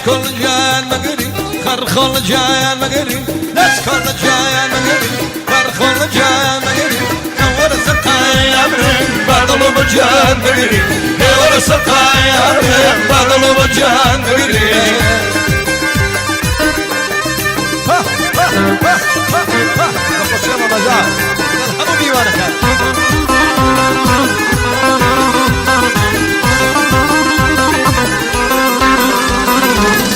ناسکۆڵ جان مەگری، خەرخۆڵ جان مەگری، ناسکۆڵ جان مەگری، خەرخۆڵ جان مەگری، نەوەرە سەقای ئەمرم بادڵ بەجان مەگری، نەوەرە سەقای ئەمرم بادڵ بەجان مەگری. ها ها ها ها ها بەخۆشیەوە بەجا لەگەڵ هەموو میوانەکان.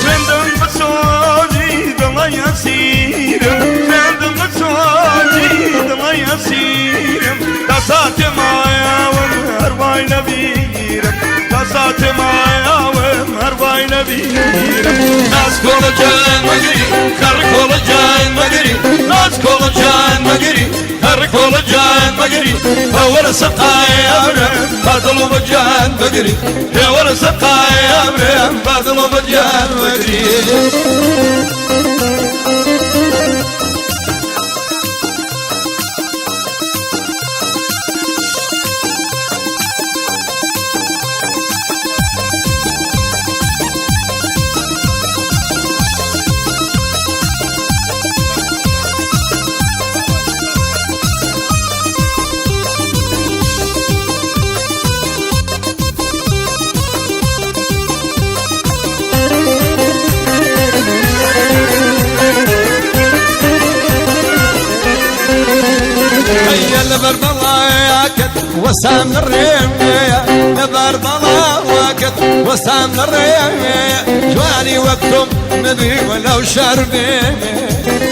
خوێندم بە سۆزی دڵی ئەسیرم، خوێندم بە سۆزی دڵی ئەسیرم، تا ساتێ مایاوم هەر وای لەبیرم، تا ساتێ مایاوم هەر وای لەبیرم. ناسکۆڵ جان مەگری، خەرکۆڵ جان مەگری، ناسکۆڵ جان مەگری، خەرکۆڵ جان مەگری، هەوەرە سەقای ئەمرم بادڵ بەجان مەگری، هێوەرە سەقای ئەمرم بادڵ بەجان مەگری. هيا لبر بلاكت وسام الرمية، لبر بلاكت وسام الرمية، جواني وقتم نبي ولو شربي،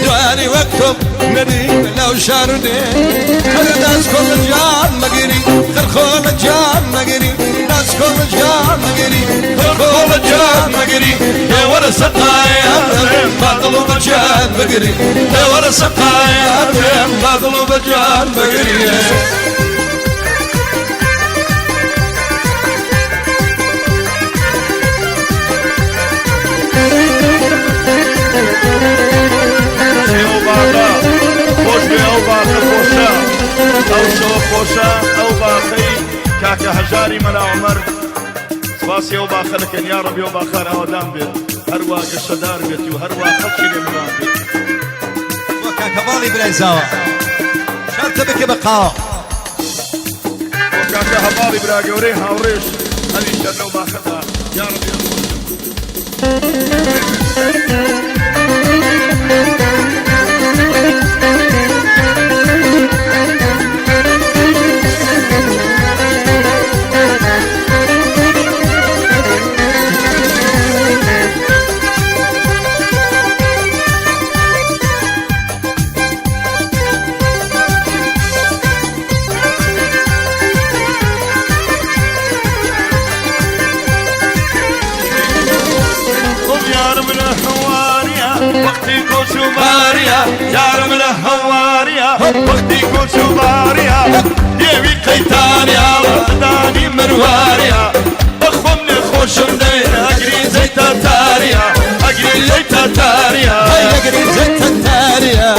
جواني وقتم نبي ولو شربي، ناس كل جان مقري، خرخول جان مقري، ناس كل جان مقري، خرخول جان مقري، يا ورا سقايا باطل بجان مقري، يا ورا سقايا باطل بجان مقري. ئەو باخە خۆش بێ، ئەو باخە خۆشە، ئەو شەوە خۆشە، ئەو باخەی کاکە هەژاری مەلا عومەر. سپاسی ئەو باخە دەکەن. یا ڕەبی ئەو باخە ئاوەدان بێت، هەروە گەشەدار بێت و هەروە خەڵکی لێ میوان بێت. بۆ کاکە باڵی برای زاوە شارتە بکە بە قاوە. بۆ کاکە هەواڵی برا گەورەی هاوڕێش ئەویش هەر لەو باخەدا. یا ڕەبی ئەو خۆشە. یارم لە هەواریا وەختی کۆچ و باریا، یارم لە هەواریا وەختی کۆچ و باریا، دێوی قەیتانیا دانی مرواریا، بەخۆم لێ خۆشم دەوێ ئەگری زەی تاتاریا، ئەگری زەی تاتاریا، ئەگری زەی تاتاریا.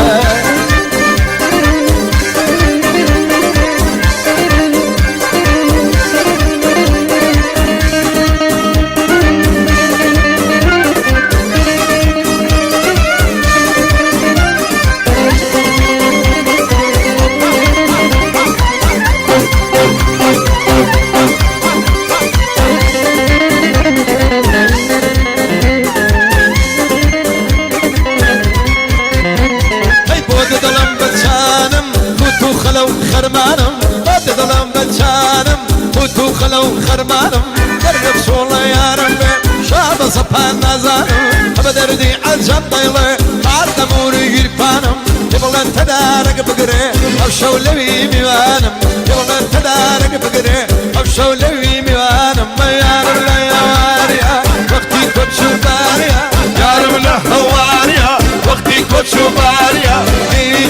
هەی بۆ دڵم بەچانم وت و خەلە و خەرمانم، بۆ دڵم بەچانم وت و خەلە و خەرمانم، دەردە بسوڵە یارم بێ شابە سەپان نازانم، بە دەردی عەجەب دەیڵێ پاردەموری گیرفانم، بڵێن تەدارەک بگرێ ئەو شەو لەوی میوانم، بڵێن تەدارەک بگرێ ئەو شەو لەوی میوانم، یارم لە یاواریا وەختی کۆچ و باریا، یارم لە هەواریا وەختی کۆچ و باریا،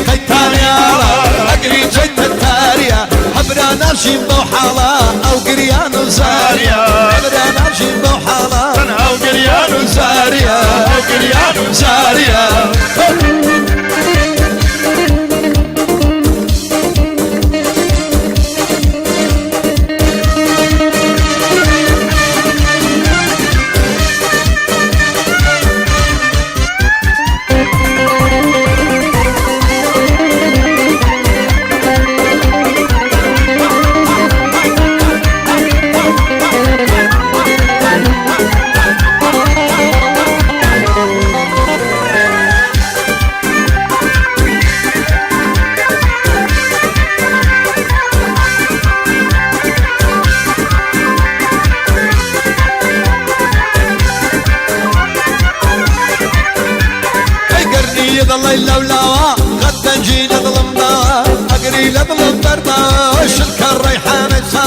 قەیتانیاڵە ئەگری جەی تەتاریا، هەبرا ناژیم بەو حاڵە ئەو گریان و زاریا، هەبرا ناژیم بەو حاڵە ئەو گریان و زاریا، ئەو گریان و زاریا.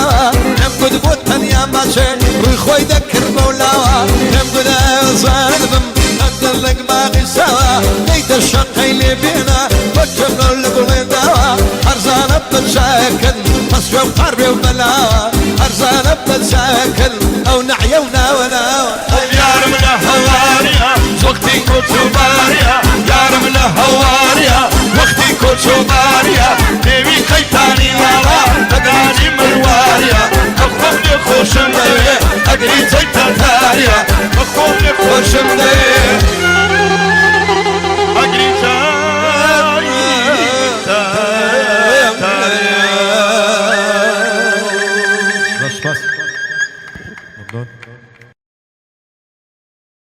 لاوە پێم گوت بۆ تەنیا ماچێ ڕووی خۆی دەکرد بەو لاوە پێم گوت ئازاد بم هەندە لەک باغی ساوە دەیتە شەقەی لێ بێنە بۆ چەمەو لە گوڵێ داوە هەرزانە بە چایەکەن پەسوێ و قار بێ و بەلاوە هەرزانە بە چایەکەن ئەو نەعیە و ناوە ناوە. یارم لە هەواریا وەختی کۆچ و باریا، یارم لە هەواریا وەختی کۆچ و باریا، دێوی قەیتانی ماڵا بەدانی مرواریا، بەخۆم لێ خۆشم دەوێ ئەگری چەی تەتاریا، بەخۆم لێ خۆشم دەوێ ئەگری چای تەتاریا. زۆر سپاس. ممنون.